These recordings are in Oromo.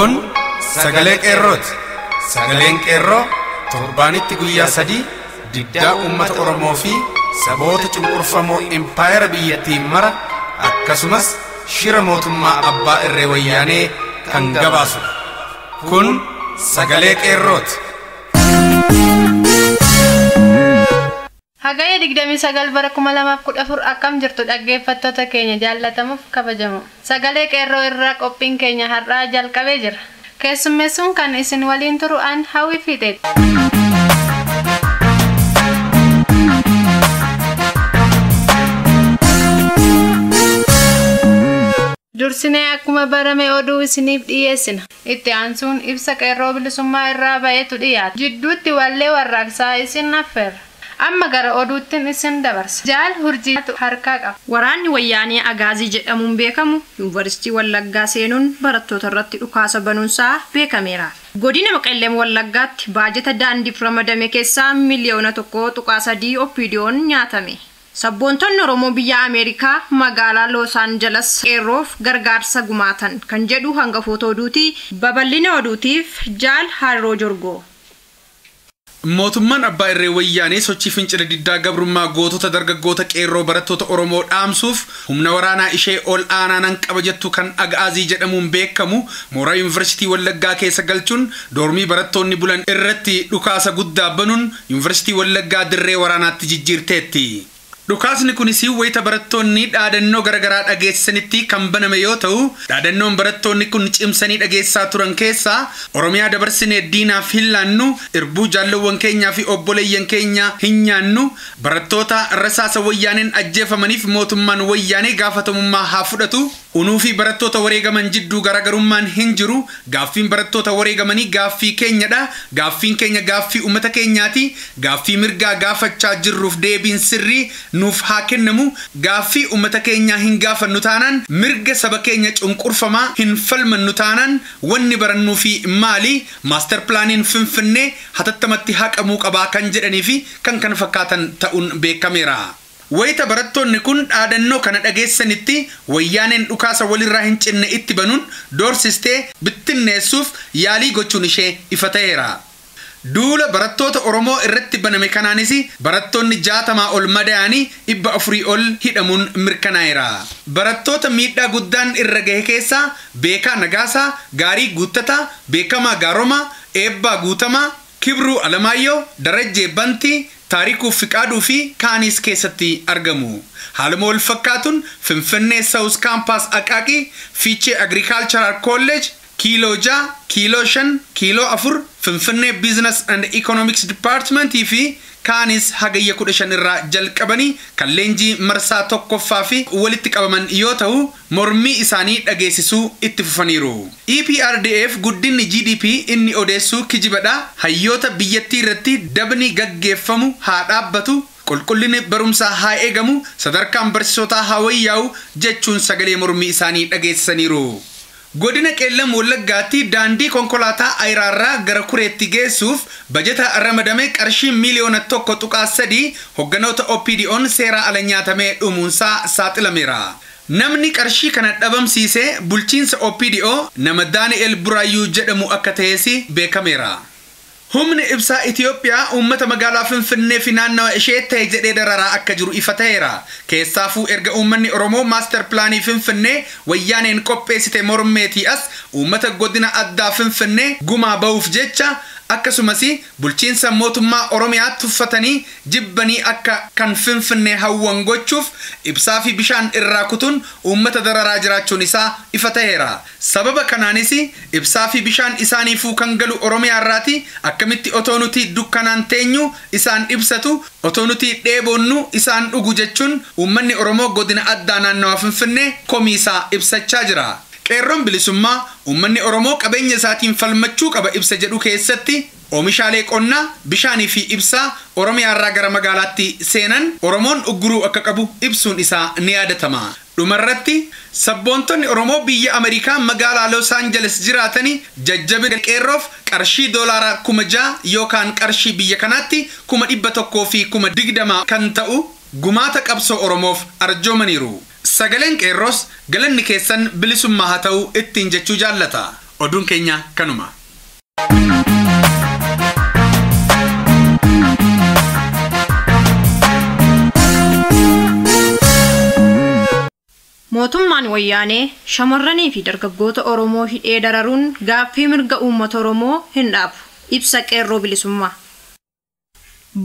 Kun sagalee qeerrooti. Sagaleen qeerroo torbaanitti guyyaa 3 diddaa uummata Oromoo fi saboota cunqurfamoo impaayera biyyattiin mara akkasumas shira mootummaa abbaa irree wayyaanee kan gabaasudha. Kun sagalee qeerrooti. Hagayya 29 bara 2014 akkam jirtu dhaggeeffattoota keenya jaallatamuuf kabajamu. Sagalee qeerroo irraa qophiin keenya har'aa jalqabee jira. Keessummeessuun kan isin waliin turu an Hawwii Fiixeeti. Dursinee akkuma barame oduu isiniif dhiyeessina. Itti aansuun ibsa qeerroo bilisummaa irraa ba'etu dhiyaata. Jidduutti wallee warraaqsaa isin affeerra. Amma gara oduuttiin isin dabarsa. Jaal Hurjiitu harkaa qaba. Waraanni wayyaanee Agaazii jedhamuun beekamu Yuunivarsiitii Wallaggaa seenuun barattoota irratti dhukaasa banuunsaa beekameera. Godina Qellem Wallaggaatti baajata daandiif ramadame keessaa miliyoona 1.3 OPDO'n nyaatame. Sabboontonni Oromoo biyya Ameerikaa magaalaa Los Angeles qeerroof gargaarsa gumaatan kan jedhu hangafoota oduuti. Babal'ina oduutiif Jaal Harroo Jorgoo. Mootummaan abbaa irree wayyaanee sochii fincila diddaa gabrummaa gootota dargaggoota qeerroo barattoota Oromoo dhaamsuuf humna waraanaa ishee ol aanaa nan qaba jettu kan Agaazii jedhamuun beekamu mooraa Yuunivarsiitii Wallaggaa keessa galchuun doormii barattoonni bulan irratti dhukaasa guddaa banuun Yuunivarsiitii Wallaggaa dirree waraanaatti jijjiirteetti. Dhukaasni kunis wayita barattoonni dhaadannoo garaagaraa dhageessisanitti kan baname yoo ta'u, dhaadannoon barattoonni kun cimsanii dhageessisaa turan keessaa Oromiyaa dabarsinee diinaaf hin laannu, irbuu jaalawwan keenyaa fi obboleeyyan keenya hin nyaannu, barattoota rasaasa wayyaaneen ajjeefamaniif mootummaan wayyaanee gaafatamummaa haa fudhatu, unuu fi barattoota wareegaman jidduu garaagarummaan hin jiru, gaaffiin barattoota wareegamanii gaaffii keenyadha, gaaffiin keenya gaaffii uummata keenyaati, gaaffii mirgaa gaafachaa jirruuf deebiin sirrii nuuf haa kennamu, gaaffii uummata keenyaa hin gaafannu taanaan mirga saba keenya cunqurfamaa hin falmannu taanaan wanni barannuu fi maali, maaster pilaaniin Finfinnee hatattamatti haqamuu qabaa kan jedhanii fi kan kana fakkaatan ta'uun beekameera. Wayita barattoonni kun dhaadannoo kana dhageessanitti wayyaaneen dhukaasa walirraa hin cinne itti banuun doorsistee bittinneessuuf yaalii gochuun ishee ifa ta'eera. Duula barattoota Oromoo irratti baname kanaanis barattoonni 60 ol madaa'anii 400 ol hidhamuun mirkanaa'eera. Barattoota miidhaa guddaan irra gahe keessaa Beekaa Nagaasaa, Gaarii Guuttataa, Beekamaa Gaaromaa, Eebbaa Guutamaa, Kibruu Alamaayyoo, Darajjee Bantii, Taarikuu Fiqaaduu fi kaanis keessatti argamu. Haaluma wal fakkaatuun Finfinnee South Campus Aqaaqii, Fiichee Agricultural College, Kiiloo 6, Kiiloo 5, Kiiloo 4, Finfinnee Business and Economics Department fi kaanis hagayya 15 irraa jalqabanii kan leenjii marsaa 1ffaa fi walitti qabaman yoo ta'u mormii isaanii dhageessisuu itti fufaniiru. EPRDF guddinni GDP inni odeessuu kijibadha. Hayyoota biyyattii irratti dabni gaggeeffamu haa dhaabbatu. Qulqullinni barumsaa haa eegamu. Sadarkaan barsiisotaa haa wayyaa'u jechuun sagalee mormii isaanii dhageessisaniiru. Godina Qellem Wallaggaatti daandii konkolaataa Ayiraarraa gara Kureetti geessuuf bajeta ramadame qarshii miliyoona 1.3 hogganoota OPDO'n seeraa ala nyaatamee dhumuunsaa saaxilameera. Namni qarshii kana dhabamsiisee bulchiinsa OPDO nama Daani'el Buraayyuu jedhamu akka ta'es beekameera. Humni ibsaa Itoophiyaa uummata magaalaa Finfinnee fi naannawa ishee ta'e jedhee dararaa akka jiru ifa ta'eera. Keessaafuu erga uummanni Oromoo maaster pilaanii Finfinnee wayyaaneen qopheessite mormeetii as uummata godina addaa Finfinnee gumaa ba'uuf jecha akkasumas bulchiinsa mootummaa Oromiyaa tuffatanii jibbanii akka kan Finfinnee hawwan gochuuf ibsaa fi bishaan irraa kutuun uummata dararaa jiraachuun isaa ifa ta'eera. Sababa kanaanis ibsaa fi bishaan isaaniifuu kan galu Oromiyaa irraati akkamitti otoo nuti dukkanaan teenyu isaan ibsatu otoo nuti dheebonnu isaan dhugu jechuun uummanni Oromoo godina addaa naannawa Finfinnee komii isaa ibsachaa jira. Qeerroon bilisummaa uummanni Oromoo qabeenya isaatiin falmachuu qaba ibsa jedhu keessatti oomishaalee qonnaa, bishaanii fi ibsaa Oromiyaa irraa gara magaalaatti seenan Oromoon ugguruu akka qabu ibsuun isaa ni yaadatama. Dhumarratti sabboontonni Oromoo biyya Ameerikaa magaalaa Los Angeles jiraatanii jajjabina qeerroof qarshii doolaara 6,000 yookaan qarshii biyya kanaatti 120,000 kan ta'u gumaata qabsoo Oromoof arjoomaniiru. Sagaleen qeerroos galanni keessan bilisummaa haa ta'u ittiin jechuu jaallata. Oduun keenya kanuma. Mootummaan wayyaanee shamarranii fi dargaggoota Oromoo hidhee dararuun gaaffii mirga uummata Oromoo hin dhaabu. Ibsa Qeerroo Bilisummaa.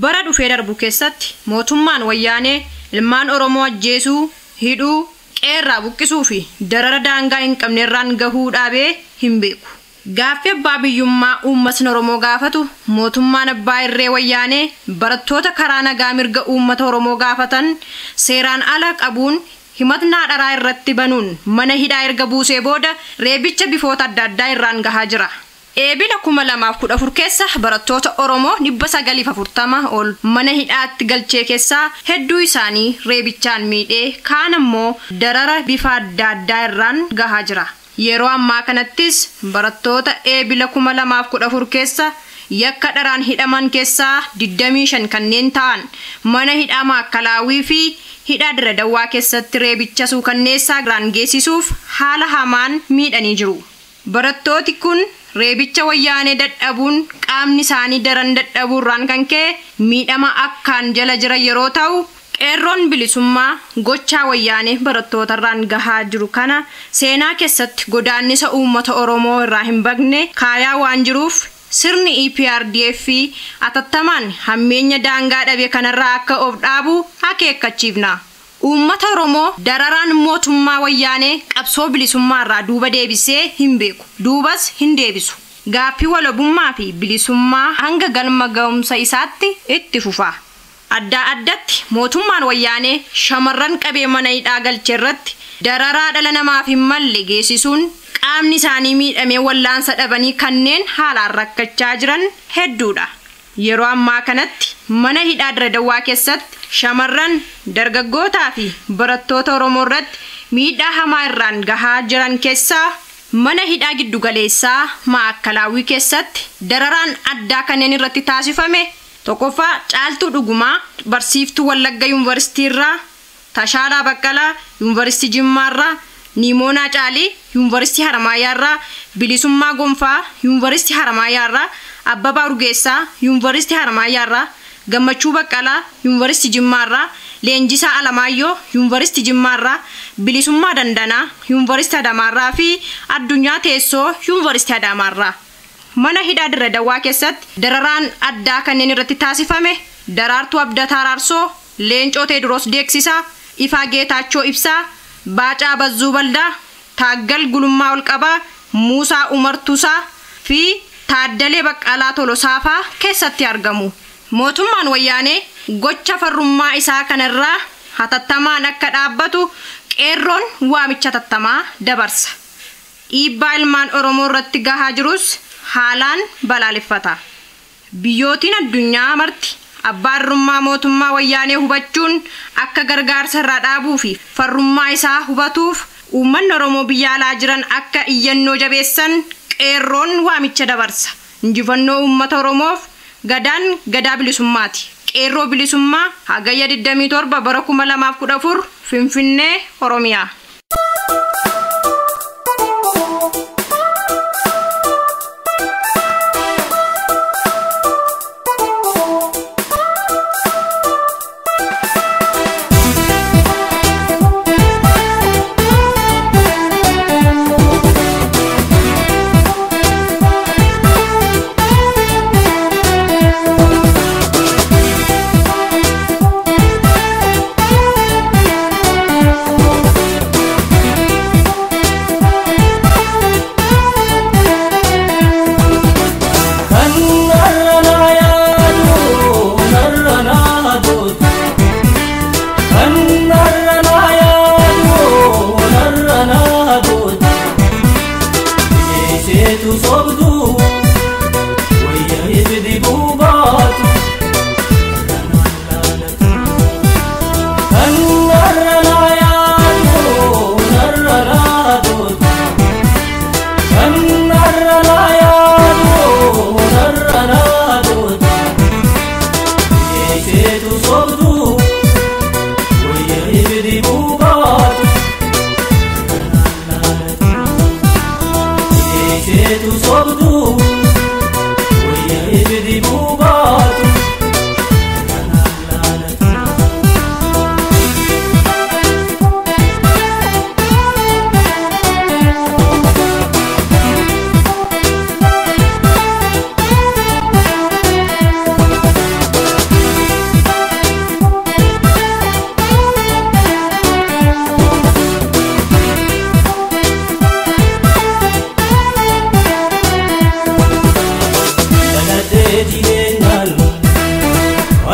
Bara dhufee darbu keessatti mootummaan wayyaanee ilmaan Oromoo ajjeesuu, hidhuu, qeerraa buqqisuu fi darara daangaa hin qabnerraan gahuu dhaabee hin beeku. Gaaffii abbaa biyyummaa uummatni Oromoo gaafatu mootummaan abbaa irree wayyaanee barattoota karaa nagaa mirga uummata Oromoo gaafatan seeraan ala qabuun himatnaa dharaa irratti banuun mana hidhaa erga buusee booda reebicha bifoota adda addaa irraan gahaa jira. Eebila 2014 keessa barattoota Oromoo 940 ol mana hidhaatti galchee keessaa hedduu isaanii reebichaan miidhee kaan ammoo darara bifa adda addaa irraan gahaa jira. Yeroo ammaa kanattis barattoota eebila 2014 keessa yakka dharaan hidhaman keessaa 25 kanneen ta'an mana hidhaa Maakalaawii fi hidhaa Dirre Dawaa keessatti reebicha suukanneessaa irraan geessisuuf haala hamaan miidhanii jiru. Barattooti kun reebicha wayyaanee dadhabuun qaamni isaanii daran dadhabuurraan kan ka'e miidhama akkaan jala jira yeroo ta'u qeerroon bilisummaa gochaa wayyaanee barattootarraan gahaa jiru kana seenaa keessatti godaannisa uummata Oromoo irraa hin baqne kaayaa waan jiruuf sirni EPRDF atattamaan hammeenya daangaa dhabe kanarraa akka of dhaabu akeekkachiifna. Uummata Oromoo dararaan mootummaa wayyaanee qabsoo bilisummaa irraa duuba deebisee hin beeku. Duubas hin deebisu. Gaaffii walabummaa fi bilisummaa hanga galma ga'umsa isaatti itti fufa. Adda addatti mootummaan wayyaanee shamarran qabee mana hidhaa galche irratti dararaa dhala namaaf hin malle geessisuun qaamni isaanii miidhamee wallaansa dhabanii kanneen haalaan rakkachaa jiran hedduudha. Yeroo ammaa kanatti mana hidhaa Dirre Dawaa keessatti shamarran dargaggootaa fi barattoota Oromoo irratti miidhaa hamaa irraan gahaa jiran keessaa mana hidhaa giddugaleessaa Maakalaawii keessatti dararaan addaa kanneen irratti taasifame tokkoffaa Caaltuu Dhugumaa barsiiftuu Wallagga Yuunivarsiitii irraa, Tashaalaa Baqqalaa Yuunivarsiitii Jimmaa irraa, Niimoonaa Caalii Yuunivarsiitii Haramaayaa irraa, Bilisummaa Gonfaa Yuunivarsiitii Haramaayaa irraa, Abbabaa Urgeessaa Yuunivarsiitii Haramaayaa irraa, Gammachuu Baqqalaa Yuunivarsiitii Jimmaa irraa, Leenjisaa Alamaayyoo Yuunivarsiitii Jimmaa irraa, Bilisummaa Dandanaa Yuunivarsiitii Adamaa irraa fi Addunyaa Teessoo Yuunivarsiitii Adamaa irraa. Mana hidhaa Dirre Dawaa keessatti dararaan addaa kanneen irratti taasifame Daraartuu Abdataa Araarsoo, Leencoo Teediroos Deeksisaa, Ifaa Geetaachoo Ibsaa, Baacaa Bazzuu Baldaa, Taaggal Gulummaa Olqabaa, Muusaa Umar Tusaa fi Taaddalee Baqqalaa Tolosaafaa keessatti argamu. Mootummaan wayyaanee gocha farrummaa isaa kanarraa hatattamaan akka dhaabbatu qeerroon waamicha hatattamaa dabarsa. Dhiibbaa ilmaan Oromoo irratti gahaa jirus haalaan balaaleffata. Biyyootiin addunyaa marti abbaarrummaa mootummaa wayyaanee hubachuun akka gargaarsa irraa dhaabuu fi farrummaa isaa hubatuuf uummanni Oromoo biyya alaa jiran akka iyyannoo jabeessan qeerroon waamicha dabarsa. Injifannoo uummata Oromoof gadaan gadaa bilisummaati. Qeerroo bilisummaa Hagayya 27 bara 2014 Finfinnee, Oromiyaa. Isheetu sobduu wayya ibidi buubaatu kanaan laalatu.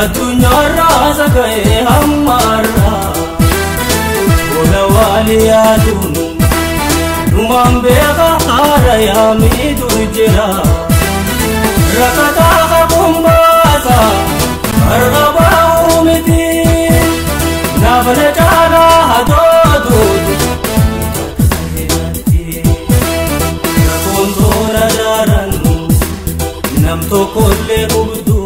Addunyaarraa saga'ee hammaarraa tola waan yaaduun dhumaan beeka haara yaamitu jira. Rakkataa qabuun baasa har'a baa'uu miti naafna caalaa hatootuutu rakkoon toora daaran nam tokkollee hubdu.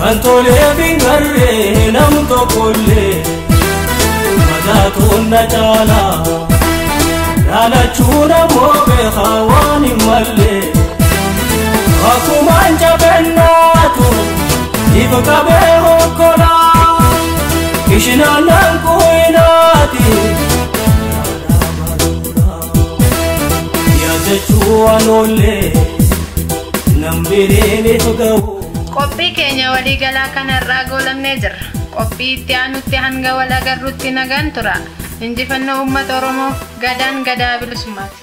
Antolee fingarree nam tokkollee madaatuun na caalaa dhaalachuun ammoo beekaa waan hin mallee akkumaan jabennaatu ifa qabee hokkolaa ishinaan nan kuhinaati yaadachuu waan oollee nam biriin if ga'u. Qophii keenya waliigalaa kanarraa goolabnee jirra. Qophii itti aanutti hanga wal agarruutti nagaan tura. Injifannoo uummata Oromoo gadaan gadaa bilisummaati.